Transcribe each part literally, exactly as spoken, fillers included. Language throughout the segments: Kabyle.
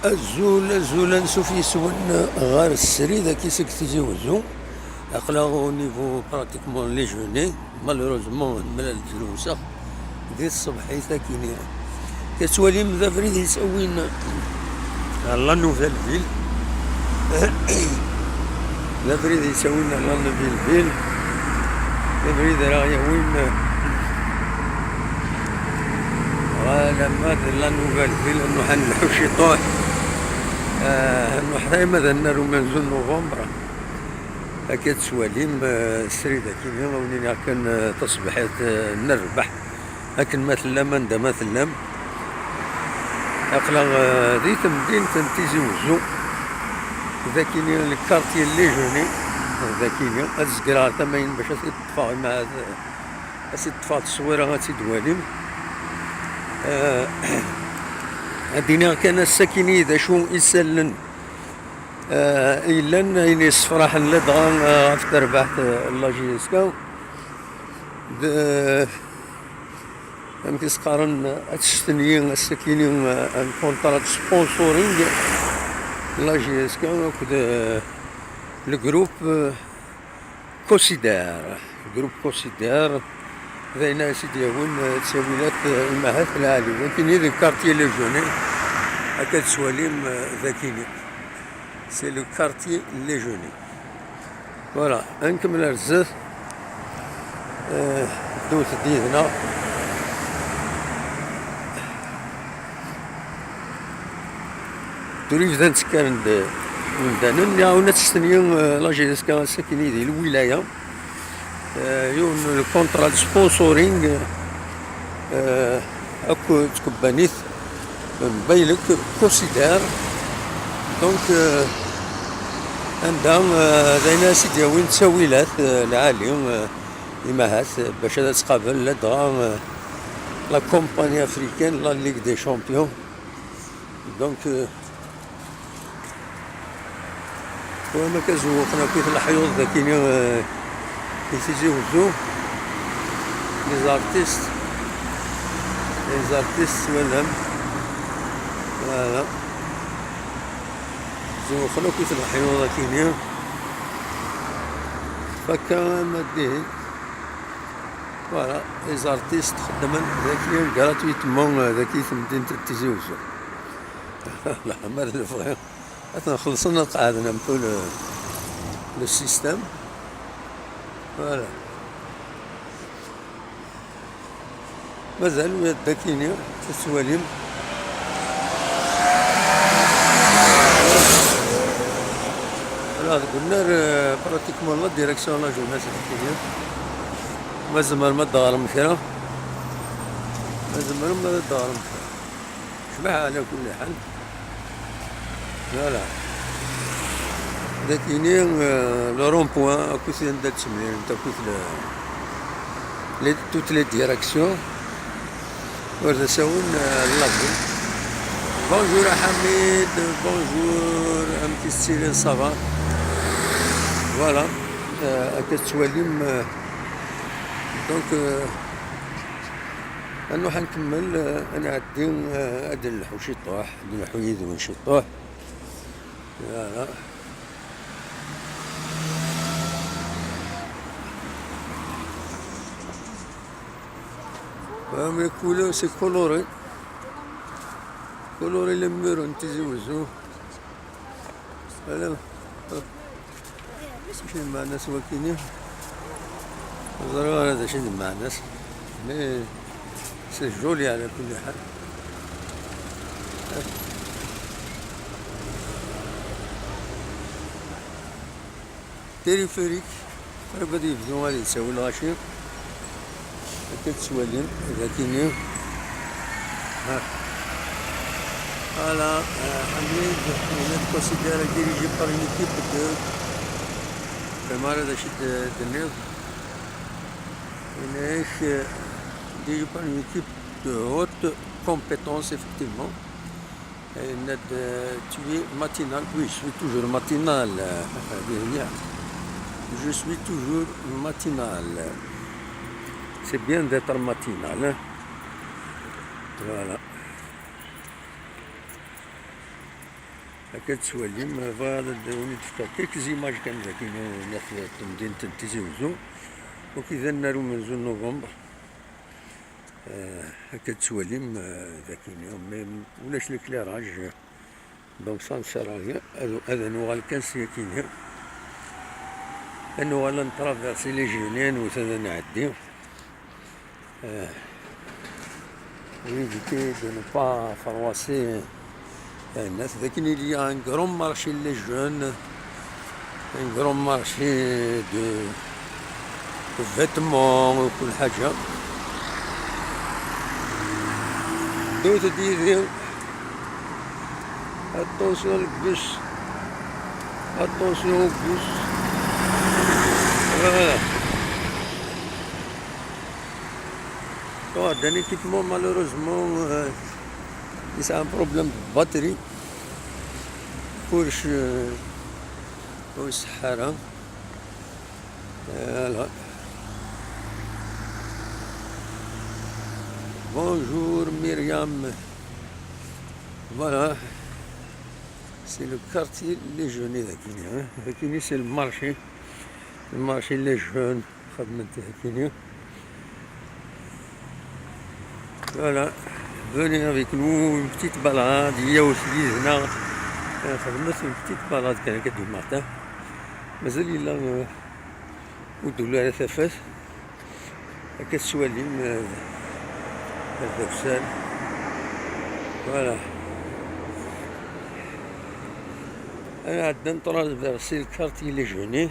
Azul, azul, ansuf yes-wen ɣer srid-agi seg Tizi Wezzu. Aql-aɣ au niveau pratiquement lejeuner. Malheureusement, nemlal-d drewseɣ di tṣebḥit akkin. Tettwalim d abrid yettawin ɣer la nouvelle ville. D abrid yettawin ɣer la nouvelle ville. D abrid ara ɣ-yawin ɣer alamma d la nouvelle ville. Nruḥ ad nelḥu ciṭuḥ. Ah, nruḥ dayma ad nerr umenzu n novembre. Akka tettwalim, ah, srid akkin, a wen-iniɣ kan, ah, taṣebḥit, ah, n rrbeḥ. Akken ma tellam, anda ma tellam. Aql-aɣ, eh, di temdint n Tizi Wezzu. Dakini le quartier Lejeuner. Dakini ad zegreɣ ɣer tama-yin bac ad t-id-ṭṭfeɣ, ima ad, ad t-id-ṭṭfeɣ tteswira ad tt-id-twalim. Eh, ad d-iniɣ kan ass-akini d acu isallen, eh, yellan, ayen yessefraḥen ladɣa, eh, ɣef terbaɛt, eh, n la J S K. D-, amek i s-qqaren, ad testenyi ass-akini, eh, un contrat de sponsoring la J S K akked, eh, le groupe, eh, Considère. Le groupe Considère, d ayen ara s-id-yawin, eh, ttawilat, eh, imahat lɛali. Wagini deg quartier Lejeuner, akka tettwalim, eh, dakini. C'est le quartier Lejeuner. Voilà, ad nkemmel ar zdat. Eh, ddut-d yid-neɣ. Tura bdan ttekkaren-d imdanen. Nniɣ-awen ad testenyi, eh, la J S K ass-akini di lwilaya. Eh, yiwen n contrat de sponsoring, eh, akked tkebbanit n Baylek Considère. Donc, eh, anda, eh, d ayen ara s-id-yawin ttawilat, eh, lɛali, eh, imahat, eh, bac ad tqabel ladɣa, eh, la Compagnie Africaine, la Ligue des Champions. Donc, eh, Tura ma akka zewwqen akkit leḥyuḍ dakini, eh, i Tizi Wezzu. Les artistes. Les artistes, twalam. Voilà. Zewwqen akkit leḥyuḍ akini. Fakka ama dihin. Voilà. Les artistes xeddmen daki gratuitement, eh, daki temdint n Tizi Wezzu. Leɛmer lebɣi. Ad ten-xellṣen, ad qeɛden un peu le, le système. Voilà. Mazal wi ad dakini, tettwalim. Voilà, deg unnar, euh, pratiquement la direction la jeunesse, dakini. Ma tzemrem ad d-teɣrem kra. Ma tzemrem ad d-teɣrem kra. Cbaḥ ɛla kulli ḥal. Voilà. Dakini, euh, le rond-point, akkit anda ttemlilent, akkit le, les, toutes les directions. Ur d asawen, euh, la ville. Bonjour a Hamid, bonjour, amek i tettiliḍ, ça va? Voilà. Euh, akka tettwalim, euh, donc, euh, ad nruḥ ad nkemmel, euh, ad nɛeddi, euh, ad nleḥḥu ciṭuḥ. Ad nleḥḥu yid-wen ciṭuḥ. Voilà. Voilà, mais couleur, c'est coloré. Coloré les murs n Tizi Wezzu. Voilà. Acu d lmeɛna-s wakini? Ur ẓriɣ ara d acu d lmeɛna-s. Mais c'est joli ɛla kulli ḥal. Téléphérique, qrib ad yebdu ad yettawi lɣaci. Akka tettwalim, dakini. Ha. Voilà, euh, Hamid, il est considéré dirigé par une équipe de, fehmeɣ ara d acu d-, d-tenniḍ. Yenna-ak, euh, dirigé par une équipe de haute compétence, effectivement. Yenna-d, euh, tu es matinal. Oui, je suis toujours matinal, euh, je suis toujours matinal. C'est bien d'être matinal, hein. Voilà. Akka tettwalim, bɣiɣ ad d-, wen-d-fkeɣ quelques images kan dagi n, n temdint n Tizi Wezzu. Ukidan ar umenzu n novembre. Eh, akka tettwalim, eh, dagi, mais ulac l'éclairage. Donc ça ne sert à rien. Ad, ad nuɣal kan s yakini. Ad nuɣal ad ntraversi les jeunes, ad nɛeddi. Euh, pour éviter de ne pas froisser, euh, Nas. Donc, il y a un grand marché les jeunes, un grand marché de, de vêtements, وكل حاجة. D'autres disent, attention le bus, attention au bus. Voilà. Bon, d'un équipement, malheureusement, euh, c'est un problème de batterie. Pour, euh, au Sahara. Voilà. Bonjour Myriam. Voilà. C'est le quartier les jeunes, hein. C'est le marché. Le marché les jeunes. Voilà. Venez avec nous, une petite balade. Il y a aussi des, euh, une petite balade, quelques du matin. Mais il est là, euh, au douleur, ça fait. Qu'est-ce que tu as dit, euh, voilà. Alors, dans trois vers, c'est le quartier les jeunes.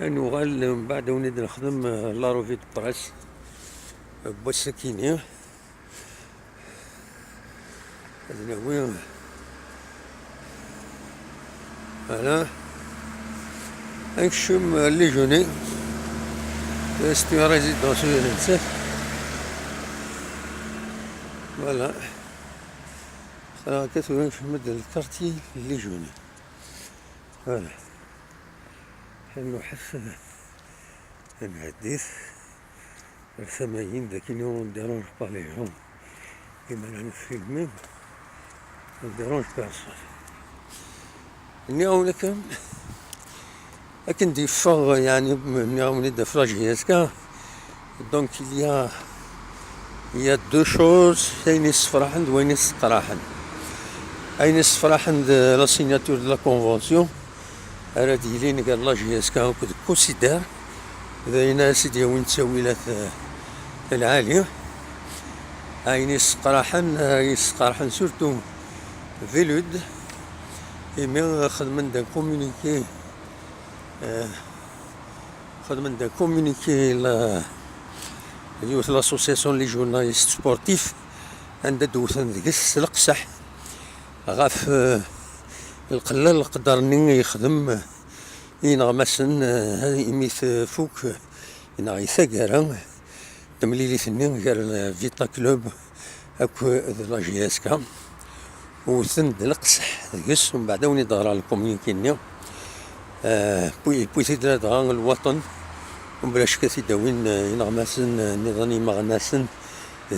Ad nuɣal mbeɛd ad wen-id-nexdem, eh, la revue de presse n wass-akini. Ad nawi. Voilà. Ad nekcem, eh, les jeunes. C'est une résidence, eh, nettat. Voilà. Xla akka tura nekcem-d le quartier les jeunes. Voilà. Ad nruḥ ad nɛeddi-t ar tama-yin, dagi on ne dérange pas les gens. Imi ara nfilmi, on ne dérange personne. Nniɣ-awen akken, akken d-yeffeɣ, yeɛni, nniɣ-awen-id ɣef la J S K. Donc, il y a, il y a deux choses, ayen yessefraḥen d wayen yesseqraḥen. Ayen yessefraḥen d la signature de la convention, ara d-yilin gar la J S K akked Considère, d ayen ara s-id-yawin ttawilat, eh, lɛali. Ayen yesseqraḥen, eh, yesseqraḥen surtout Velud, imi xedmen-d un communiqué, eh, xedmen-d un communiqué la, yiwet l'association les journalistes sportifs, anda d-wten deg-s s leqseḥ ɣef, eh, lqella n leqder-nni i yexdem, eh, ineɣmasen, eh, imi tfuk, eh, neɣ i taggara, temlilit-nni gar Vita Club akked la J S K. Wten-d leqseḥ deg-s, umbeɛd ad wen-id-ɣreɣ le communiqué-nni. Eh, wwi-, wwit-id ladɣa lwaṭen, umbeɛd ad t-id-awin, eh, ineɣmasen, eh, nniḍen, imeɣnasen, d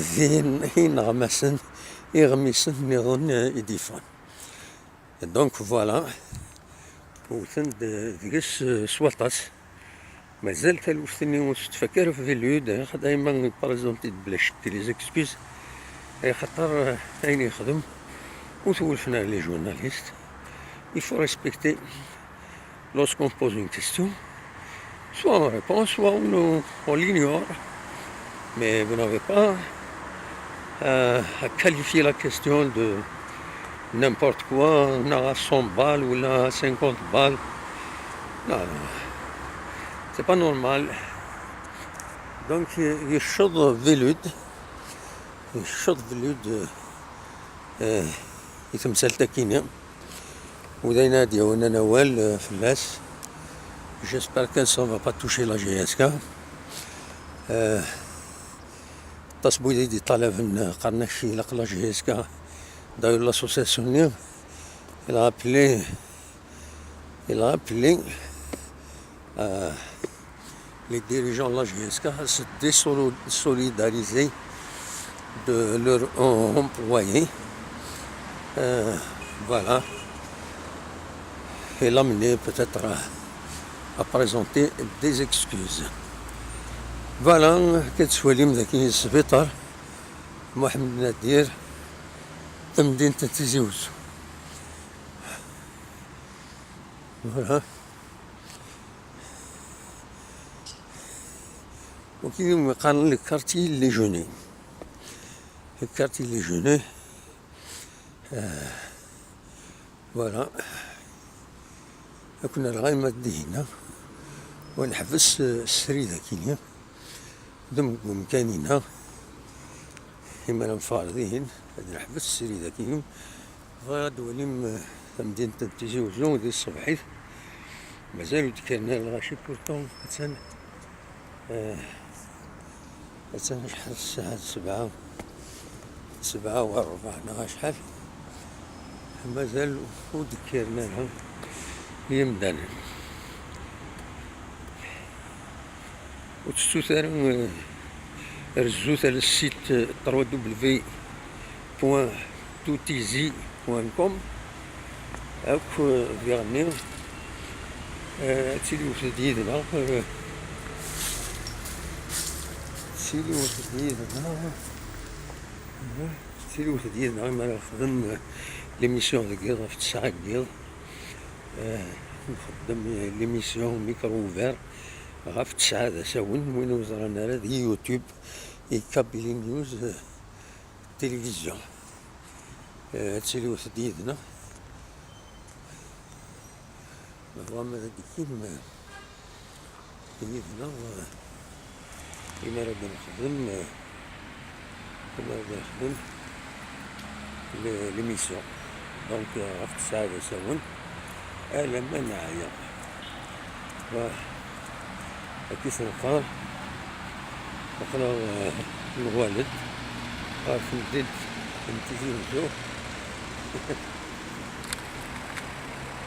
ineɣmasen, iɣmisen nniḍen, eh, i d-yeffɣen. Donc, voilà. Wten-d deg-s, eh, s waṭas. Mazal taluft-nni ur s-tfak ara ɣef Velud, axaṭer dayma yepprézenti-d bla ccek les excuses, axaṭer, eh, ayen yexdem ur t-wulfen ara les journalistes. Il faut respecter lorsqu'on pose une question. Soit on répond, soit on, on l'ignore. Mais vous n'avez pas, euh, à qualifier la question de n'importe quoi, on a cent balles ou là cinquante balles. Non, non. C'est pas normal. Donc, euh, yecceḍ Velud. Yecceḍ Velud, euh, i temsalt-akini. U d ayen ara d-yawin anawal, euh, fell-as. J'espère que ça va pas toucher la J S K. Euh, aṭas n wid i d-iṭalaben, euh, qqaren-ak ilaq la J S K. D'ailleurs, l'association-nni, il a appelé, il a appelé, euh, les dirigeants de la J S K à se désolidariser de leurs employés. Euh, voilà. Il a amené peut-être à présenter des excuses. Voilà, akka tettwalim dagi sbiṭar Muḥemmed Nadir, tamdint n Tizi Wezzu. Voilà. Wagi umi qqaren le quartier Les Genêts. Le quartier Les Genêts. Euh, voilà. Ad ken-rreɣ arma d dihin-a. Wa neḥbes, eh, srid akkin. D umkan-inna. Imi ara neffeɣ ɣer dihin, ad neḥbes srid akkin. Bɣiɣ ad d-twalim, eh, tamdint n Tizi Wezzu di tṣebḥit. Mazal ur d-kkren ara lɣaci, pourtant attan, eh, attan acḥal ssaɛa? Sebɛa, sebɛa u ṛebɛa neɣ acḥal. Mazal ur d-kkiren ara yimdanen. Ur tettut ara, eh, rezzut ar site, eh, trois W point toutizi point com. Akk, eh, diɣenni, eh, ad tiliwet yid-neɣ, eh, ad tiliwet yid-neɣ, eh, ad tiliwet yid-neɣ imi ara nexdem, eh, l'émission deg yiḍ ɣef ttesɛa deg yiḍ. Eh, nxeddem, eh, l'émission micro ouvert ɣef ttesɛa d asawen, win ur ẓran ara di YouTube, i Kabylie News, eh, télévision. Eh, ad tiliwet yid-neɣ. Bɣam ad d-tekkim, eh, yid-neɣ, eh, imi ara d-nexdem, eh, imi ara d-nexdem le-, l'émission. Donc, eh, ɣef ttesɛa d asawen, alamma neɛya. Wa, akka i s-neqqar, aql-aɣ, eh, nuɣal-d ɣer temdint n Tizi Wezzu.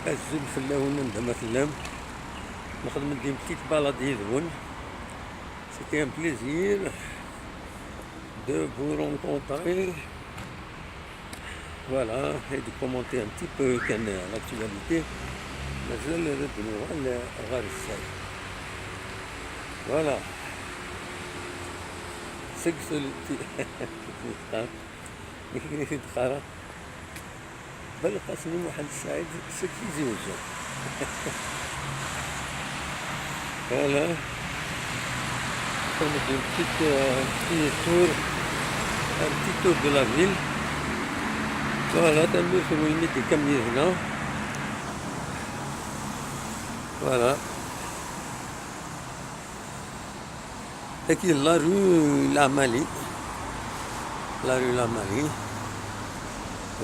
Azul fell-awen anda ma tellam. Nexdem-d une petite balade yid-wen. C'était un plaisir de vous rencontrer. Voilà, et de commenter un petit peu kan l'actualité. Mazal ad d-nuɣal ɣer ssay. Voilà. Seg sul-, nekk i t-id-qqareɣ. Belqasem Muḥend Saɛid seg Tizi Wezzu. Voilà. On a fait une petite, euh, un petit tour, un petit tour de la ville. Voilà, tanemmirt i win i d-yekkam yid-neɣ. Voilà. Tagi la rue Lamali. La rue Lamali.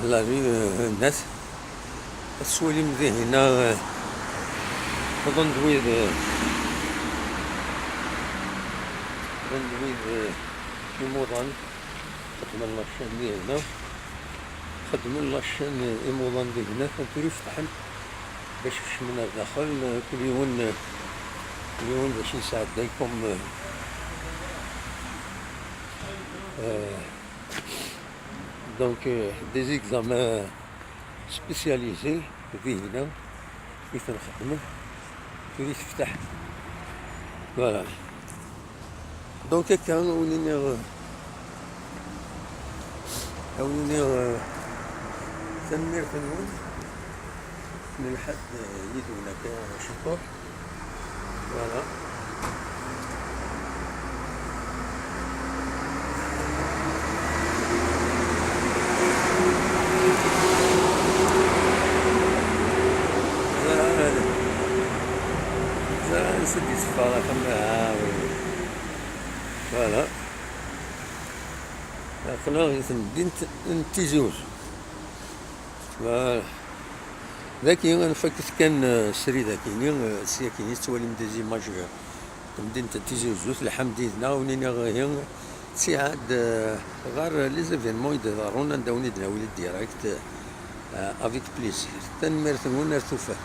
La rue, euh, Nas. Ad twalim dihin, euh, ḍan-d wid, euh, ḍan-d wid, euh, imuḍan. Xedmen la chaîne dihin. Xedmen la chaîne imuḍan dihin. Atan tura i fettḥen bac kecmen ar daxel, kul yiwen, kul yiwen d acu yesɛedday comme, euh, donc, euh, des examens spécialisés dihin i ten-xeddmen, tura i tefteḥ. Voilà. Donc, akka, ad wen-iniɣ, ad wen-iniɣ, euh, tanemmirt-nwen. Nelḥa-d, euh, yid-wen akka ciṭuḥ. Voilà. Ẓriɣ ansa d-iṣeffer axxam. Ah, oui, oui. Voilà. Aql-aɣ di temdint n Tizi Wezzu. Voilà. Dagi ad nfakket kan, euh, srid akkin, euh, s yakkin i tettwalim des images, euh, n temdint n Tizi Wezzu, telḥam-d yid-neɣ, ad wen-iniɣ ihi, ttiɛad, euh, ɣer les événements i d-iḍerrun, anda wen-id-nawi le direct, euh, avec plaisir. Tanemmirt-nwen, ar tufat.